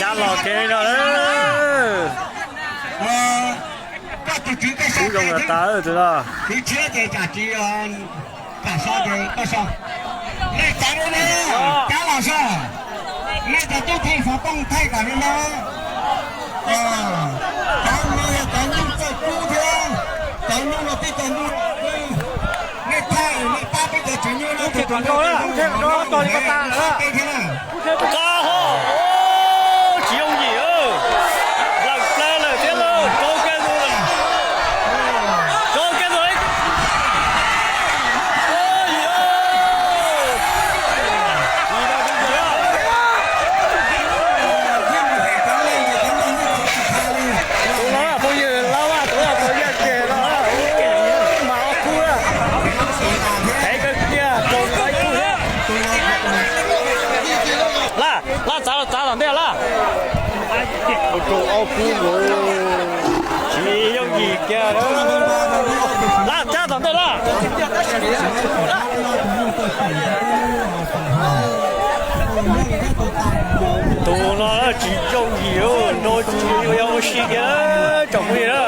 Cab los kev no lawm. Kub zoo tas tas tus no. Nej cov tub no, cab los so. Nej cov tub thaij xov tooj thaij kom zoo no. Cov no yog cov nyuj txawj kub thiab. Cov nyuj no tib cov nyuj nej thaij nej pab peb cov tsev nyuj no. Tsis yooj yim, lawm plawg lawm thiab lawm, rau kiag tus, rau kiag tus. Tus no phooj ywg, lab vaj tus no tau yaj ces no, mas ob kub, heev kawg kiag, rau tau ib kub thiab. Laj, laj txav, txav tom ntej laj. Rau ob kub, tsis yooj yim kiag. Laj, cab tom ntej laj. Tus no tsis yooj yim, nrau tsis yog ua si kiag tsoom phooj ywg na.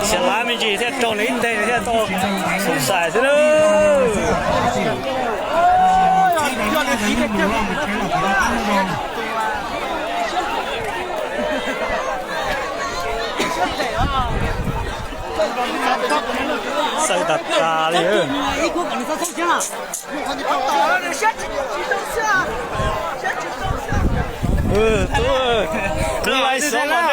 Xiam lav me ntsis thiaj raug nws ib teg thiaj tau xoom xais xwb na. Xav tas tas li. Tus lais xov los nej